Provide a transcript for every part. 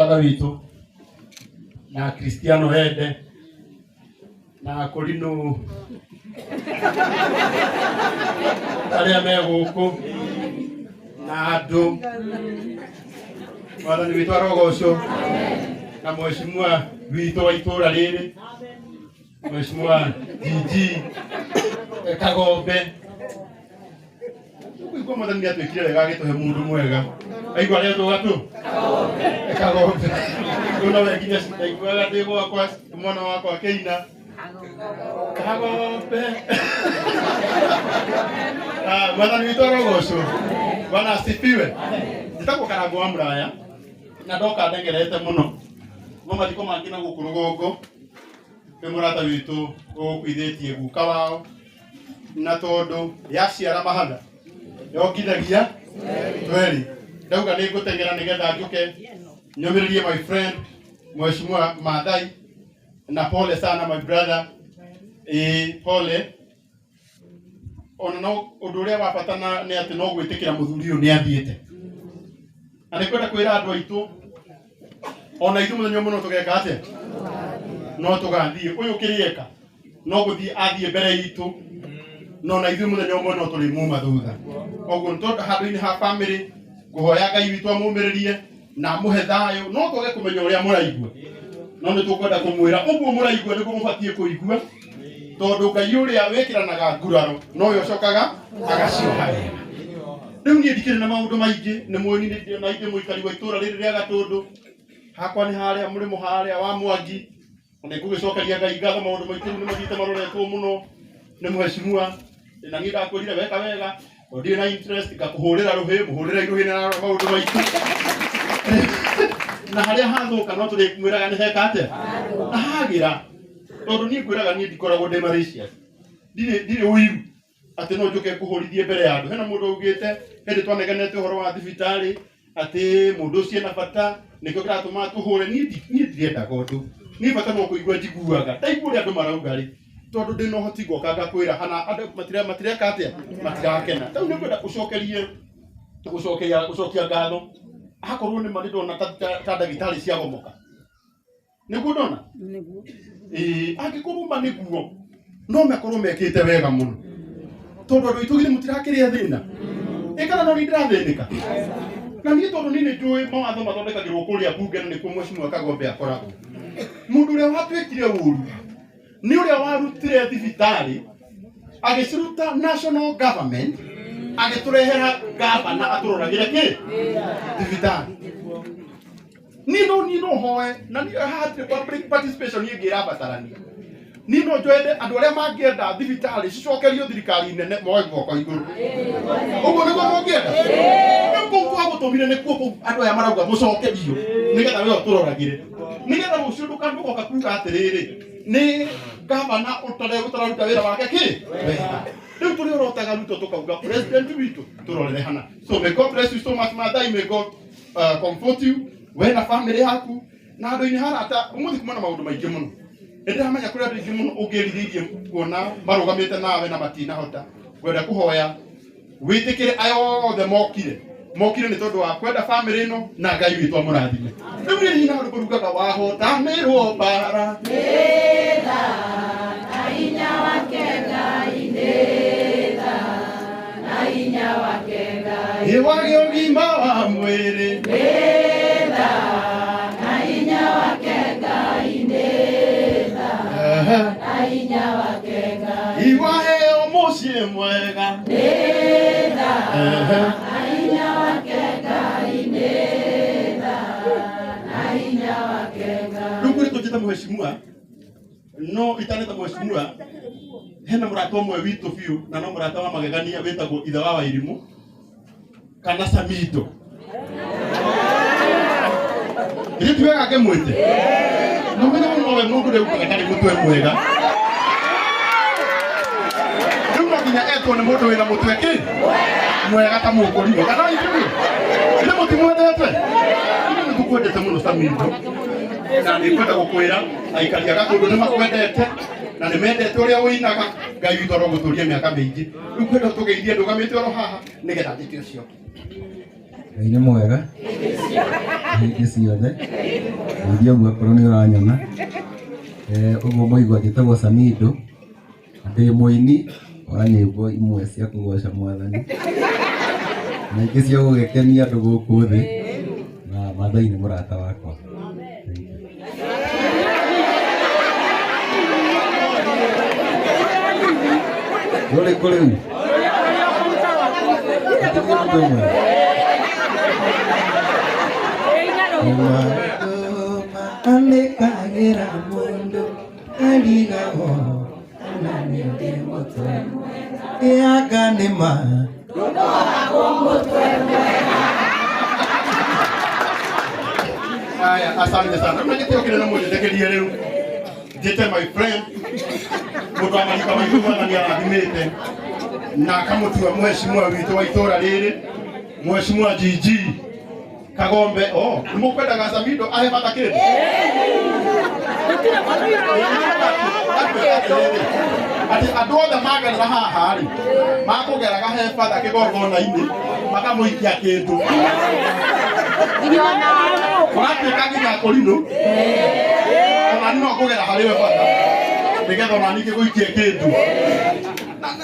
Father witũ na Cristiano Hende na Korino arĩa me gũkũ na andũ. Mwathani witũ arogocwo na mheshimiwa witũ wa itũra rĩrĩ, mheshimiwa Gigi Kagombe. Ũkũigua Mwathani nĩ atwĩkire wega agĩtũhe mũndũ mwega. Aigua aretwo gatũ Kagombe. Rĩu nowe nginya ndaiguaga ndĩ gwakwa mwana wakwa akĩina Kagombe. Ah, Mwathani witũ arogocwo. Bwana asifiwe. Njĩtagwo Karangũ wa Mũraya na ndoka ndengerete mũno. No mathiko mangĩ na gũkũ rũgongo nĩ mũrata witũ ũgũkuithĩtie guka wao, na tondũ yaciara mahatha yongithagia tweri, ndauga nĩ ngũteng'era nĩgetha njũke nyũmĩrĩrie my friend Mheshimiwa Maathai, na pole sana my brother. Ĩĩ, pole. Ona no ũndũ ũrĩa wa bata na nĩ atĩ no gwĩtĩkĩra mũthuri ũyũ nĩ athiĩte, na nĩ kwenda kwĩra andũ aitũ ona ithuĩ mũthenya ũmwe no tũgeka atĩa, no tũgathiĩ. Ũyũ kĩrĩeka no gũthiĩ athiĩ mbere itũ, no na ithuĩ mũthenya ũmwe no tũrĩmuma thutha. Koguo nĩ tondũ handũ-inĩ ha family ngũhoya Ngai witũ amũmĩrĩrie na amũhe thayũ. No twage kũmenya ũrĩa mũraigua, no nĩ tũkwenda kũmwĩra ũguo mũraigua nĩguo mũbatiĩ kũigua, tondũ Ngai ũrĩa wĩkĩranaga nguraro nowe ũcokaga agacioha wega. Rĩu niĩ ndikĩrĩ na maũndũ maingĩ, nĩ mũĩ niĩ na ithuĩ mũikari wa itũũra rĩrĩ rĩa Gatũndũ, hakwa nĩ harĩa mũrĩmo harĩa wa Mwangi. Na nĩ ngũgĩcokeria Ngai ngatho, maũndũ maitũ rĩu nĩ mathiĩte maroretwo mũno nĩ mheshimiwa, na niĩ ndakwĩrire weka wega tondũ ndirĩ na interest, ngakũhũrĩra rũhĩ, mũhũrĩre rũhĩ na arora maũndũ maitũ, na harĩa hathũka no tũrĩmwĩraga nĩ heka atĩa na hagĩra, tondũ niĩ ngwĩraga niĩ ndikoragwo ndĩ malicious, ndirĩ ũiru atĩ no njũke ngũhũrithie mbere ya andũ. Hena mũndũ augĩte hĩndĩ twanegenete ũhoro wa thibitarĩ atĩ mũndũ ũcio ena bata nĩkĩo kĩratũma tũhũre. Niĩ ndirendaga ũndũ, niĩ bata no kũigua njiguaga, ndaigua ũrĩa andũ marauga rĩ, tondũ ndĩna ũhoti ngoka ngakwĩra hana andũ matireka atĩa, matirakena. Rĩu nĩ ngwenda ũcokerie gũcokeria gũcokia ngatho akorwo nĩ ma nĩ ndona ta ndagĩtarĩ ciagomoka nĩguo ndona. Nĩguo. Ĩĩ, angĩkorwo ma nĩguo no makorwo mekĩte wega mũno, tondũ andũ aitũ githĩ mũtirakĩrĩa thĩna ĩ kana no niĩ ndĩrathĩnĩka? Na niĩ tondũ niĩ nĩ njũĩ mawatho mathondekagĩrwo kũrĩa mbunge, na nĩkuo mheshimiwa Kagombe akoragwo. Mũndũ ũrĩa watuĩkire ũru nĩ ũrĩa warutire thibitarĩ agĩciruta national government, agĩtũrehera gavana atũroragĩre kĩ thibitarĩ. Niĩ no hoe na niĩ haha hatirĩ public participation ĩngĩ ĩrabatarania. Niĩ no njende andũ arĩa mangĩenda thibitarĩ cicokerio thirikari nene moe guoko igũrũ. Ũguo nĩguo mũngĩenda? Rĩu kũu twagũtũmire nĩkuo kũu andũ aya marauga mũcokerio, nĩgetha we ũtũroragĩre, nĩgetha rũciũ ndũgoka kuga atĩrĩrĩ, nĩ gavana ũtararuta wĩra wake kĩ wega. Rĩu tũrĩorotaga Ruto tũkauga president witũ tũrorere hana. So may God bless you so much, Maathai. May God comfort you, we na family yaku na andũ-inĩ harata. Ũmũthĩ kuma na maũndũ maingĩ mũno, nĩ ndĩramenya kũrĩ andũ aingĩ mũno ũngĩrirĩirie kuona marũgamĩte nawe na matinahota. Ngwenda kũhoya wĩtĩkĩre aya othe mokire nĩ tondũ wa kwenda family ĩno, na Ngai witũ amũrathime. Rĩu niĩ hina rwĩmbo rugaga wahotanĩrwo mbara. Na hinya wake Ngai nĩ tha, na hinya wake Ngai. Ĩwage ũgima wa mwĩrĩ. Nĩ tha, na hinya wake Ngai nĩ tha, na hinya wake Ngai. Iwaheo mũciĩ mwega. Nĩ tha, na hinya wake Ngai nĩ tha, na hinya wake Ngai. Rĩu kwĩrĩtwo njĩte mheshimiwa, no itaneta mheshimiwa, hena mũrata ũmwe witũ biũ na no mũrata wa magegania wĩtagwo ithe wa Wairimũ kana Samido. Githĩ ti wega ngĩmwĩte? No menye ũyũ nowe mũndũ ũrĩa ugaga ndarĩ mũtwe mwega. Rĩu no nginya etwo nĩ mũndũ wĩna mũtwe kĩ mwega ta mũkũringo kana ithuĩ. Githĩ mũtimwendete? Ithuĩ nĩtũkwendete mũno Samido, na nĩ ngwenda gũkwĩra aikari a Gatũndũ nĩ makwendete na nĩ mendete ũrĩa ũinaga. Ngai witũ arogũtũria mĩaka mĩingĩ. Rĩu kwenda tũgeithie ndũgamĩte oro haha nĩgetha njĩke ũcio. Ngai nĩ mwega hĩndĩ ciothe. Ngeithia ũguo akorwo nĩ ũranyona. Ũguo mwaigua njĩtagwo Samido, na ndĩ mũini wa nyĩmbo imwe cia kũgoca mwathani na ingĩ cia gũgĩkenia andũ gũkũ thĩ, na Maathai nĩ mũrata wakwa. Thank you. Rũrĩkũ rĩu? Atĩrie mũndũ ũmwe. Andĩkagĩra mũndũ arigagwo kana nĩ ndĩ mũtwe anga nĩ ma. Haya, asante sana. Rĩu na gĩtĩo kĩnene mũnjĩtĩkĩrie rĩu njĩte my friend mũndũ wa marika maitũ mwathani arathimĩte na akamũtua mheshimiwa witũ wa itũra rĩrĩ, mheshimiwa GG Kagombe. Oh, nĩ mũkwendaga Samido ahe bata kĩndũ? Atĩ andũ othe magerera haha rĩ, makũgeraga he bata kĩgongona-inĩ makamũikia kĩndũ, kũratuĩka nginya kũrinũ ona ni no ngũgera harĩ we bata nĩgetha ona niĩ ngĩgũikie kĩndũ.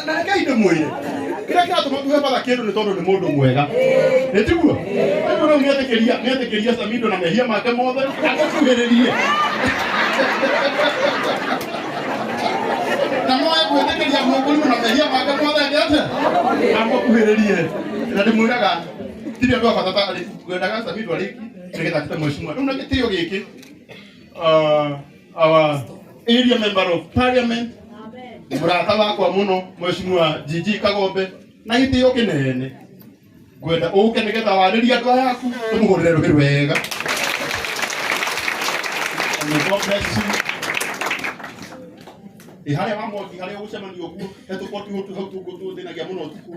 Na rekei ndĩmwĩre kĩrĩa kĩratũma tuhe bata kĩndũ nĩ tondũ nĩ mũndũ mwega, nĩ tiguo? Rĩu rĩu nĩetĩkĩria nĩetĩkĩria Samido na mehia make mothe agũkuhĩrĩrie na no egwĩtĩkĩria mũkũrimũ na mehia make mothe eke atĩa? Amũkuhĩrĩrie. Na ndĩmwĩraga tirĩ ũndũ wa bata ta ngwendaga Samido arĩkie nĩgetha njĩte mheshimiwa. Rĩu na gĩtĩo gĩkĩ, our area member of parliament, mũrata wakwa mũno, mheshimiwa GG Kagombe, na gĩtĩo kĩnene ngwenda ũke nĩgetha warĩrie andũ aya aku, tũmũhũrĩre rũhĩ rwega. And may God bless you. Ĩ harĩa wa mwaki harĩa ũgũcemania ũguo he tũboti hau hau tũthĩnagia mũno ũtukũ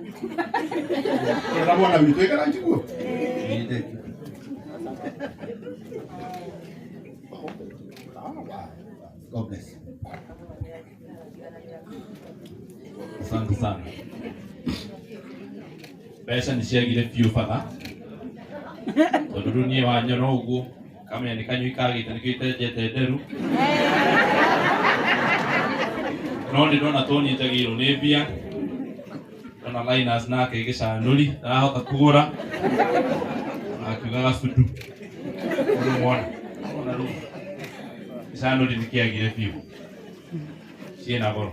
rora mwana witũ ĩkara njiguo. God bless. Asante sana. Mbeca nĩ ciagire biũ batha, tondũ rĩu niĩ wanyona ũguo kamenya nĩ kanyui kagĩte nĩkĩo itenjete nderu, no nĩ ndona tũnyitagĩirwo nĩ mbia. Ndona Linus nake gĩcanũri ndarahota kũgũra na akiuga gacudu. Rĩu mwana ona rĩu gĩcanũri nĩ kĩagire biũ, ciĩna goro.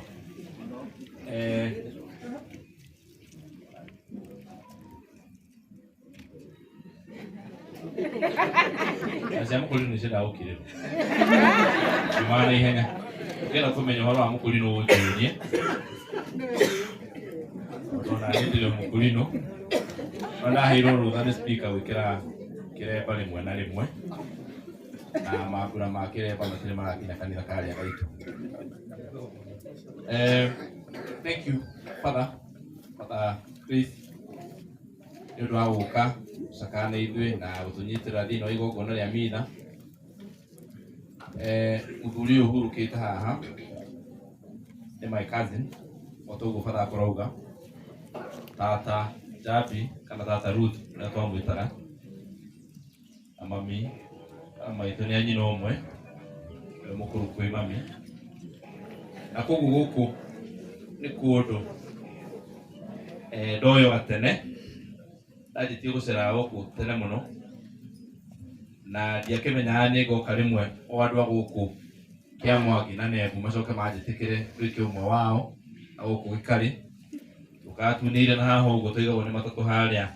Na cia mũkũrinũ nĩ ciendaga gũkirĩrwo yumaga na ihenya. Ũkĩenda kũmenya ũhoro wa mũkũrinũ ũnjũrie, tondũ naniĩ ndĩrĩ mũkũrinũ, no ndaheirwo rũtha nĩ speaker gwĩkĩra kĩremba rĩmwe na rĩmwe, na mambura ma kĩremba matirĩ marakinya kanitha karĩa gaitũ. Thank you, Father, Father Chris, nĩ ũndũ wa gũka gũcakaya na ithuĩ na gũtũnyitĩrĩra thĩinĩ wa igongona rĩa mitha. Mũthuri ũyũ ũhurũkĩte haha nĩ my cousin, o ta ũguo Father akũrauga, tata Jabi kana tata Ruth ũrĩa twamwĩtaga, na mami na maitũ nĩ a nyina ũmwe, ũrĩa mũkũrũ kwĩ mami. Na koguo gũkũ nĩ kũndũ ndoyoga tene, ndanjĩtie gũceraga gũkũ tene mũno, na ndiakĩmenyaga nĩ ngoka rĩmwe o andũ a gũkũ kĩa Mwangi na Nembu macoke manjĩtĩkĩre nduĩke ũmwe wao na gũkũ gĩkarĩ. Tũkatunĩire na haha ũguo twaigagwo nĩ matatũ harĩa.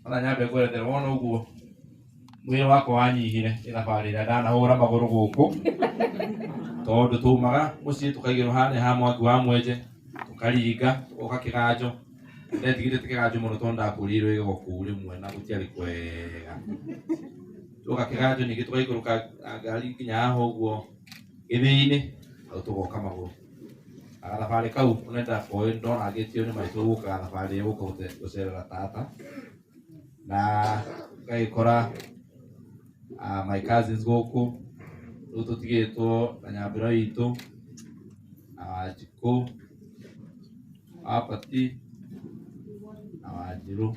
Ona nyambe ngwerethera wona ũguo mwĩrĩ wakwa wanyihire nĩ thabarĩ ĩrĩa ndanahũra magũrũ gũkũ, tondũ tumaga mũciĩ tũkaigĩrwo harĩa ha Mwangi wa Mwenje, tũkaringa tũgoka kĩganjo. Ndetigĩrĩte kĩganjo mũno tondũ ndakũrĩirwo igego kũu rĩmwe na gũtiarĩ kwega. Twoka kĩganjo ningĩ tũgaikũrũka na ngari nginya haha ũguo gĩthĩi-inĩ, hau tũgoka magũrũ. Na gathabarĩ kau ona nĩndakoĩ ndona ngĩtio nĩ maitũ gũkaga thabarĩ ĩyo gũka gũcerera tata, na ngagĩkora my cousins gũkũ rĩu tũtigĩtwo na nyambĩro itũ na Wanjikũ, Wapati na Wanjirũ.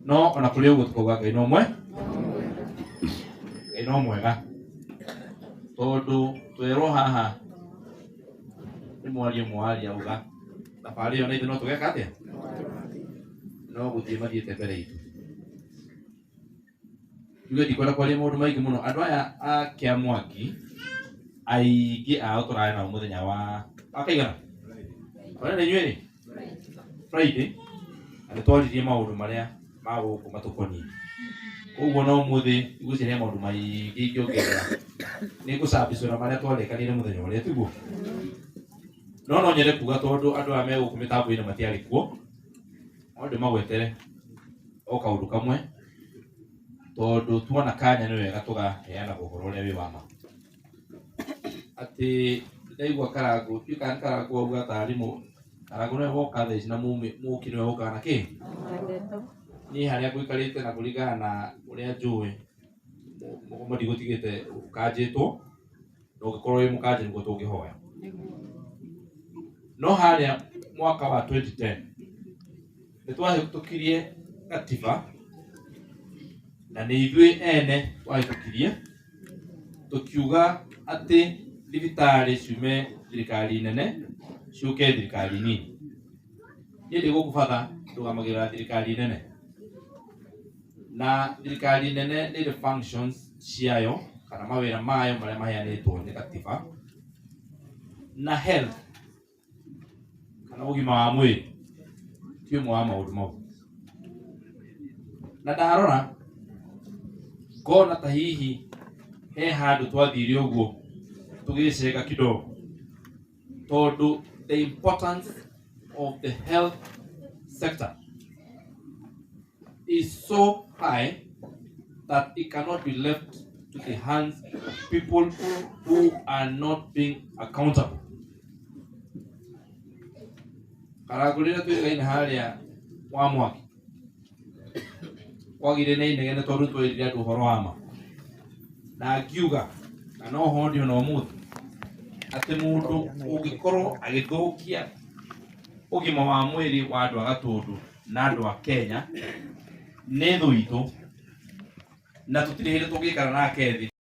No ona kũrĩ ũguo tũkauga Ngai no ũmwe. Ngai no mwega tondu twerwo haha nĩ mwario mwaria uga thabarĩ ĩyo na ithuĩ no tũgeka atĩa no gũthiĩ mathiĩte mbere itũ. Njuge ndikwenda kwaria maũndũ maingĩ mũno. Andũ aya a Kĩamwangi aingĩ ao tũrarĩ nao mũthenya wa wakaigana twarĩ na inyuĩ rĩ Friday, na nĩ twaririe maũndũ marĩa ma gũkũ matũkoniĩ. Koguo no ũmũthĩ ngwĩciria maũndũ maingĩ ingĩongerera nĩ ngũcabicũra marĩa twarĩkanĩire mũthenya ũrĩa tiguo. No no nyende kuga tondũ andũ aya me gũkũ mĩtambo-inĩ matiarĩ kuo, no ndĩmagwetere o kaũndũ kamwe tondũ tuona kanya nĩ wega tũgaheanaga ũhoro ũrĩa wĩ wa ma. Atĩ ndaigua Karangũ, ndiũĩ kana nĩ Karangũ auga tarĩ Karangũ nĩwe woka thaa ici na mũki nĩwe wokaga na kĩ? Niĩ harĩa ngũikarĩte na kũringana na ũrĩa njũĩ, mũgomo ndigũtigĩte ũkanjĩtwo, na ũngĩkorwo wĩ mũkanje nĩguo tũngĩhoya. No harĩa mwaka wa 2010 nĩ twahĩtũkirie gatiba na nĩ ithuĩ ene twahĩtũkirie tũkiuga atĩ thibitarĩ ciume thirikari nene ciũke thirikari nini. Niĩ ndĩ gũkũ batha ndũgamagĩrĩra thirikari nene, na thirikari nene nĩ ĩrĩ functions ciayo kana mawĩra mayo marĩa maheanĩtwo nĩ gatiba, na health kana ũgima wa mwĩrĩ ti ũmwe wa maũndũ mau. Na ndarora ngona ta hihi he handũ twathire ũguo tũgĩcenga kidogo, tondũ the importance of the health sector is so high that it cannot be left to the hands of people who are not being accountable. Karangũ rĩrĩa twĩkaine harĩa wa mwaki kwagire na inegene tondũ twerire andũ ũhoro wa ma, na ngiuga na no ho ndi ona ũmũthĩ atĩ mũndũ ũngĩkorwo agĩthũkia ũgima wa mwĩrĩ wa andũ a Gatũndũ na andũ a Kenya nĩ thũ itũ, na tũtirĩ hĩndĩ tũngĩikara nake thĩ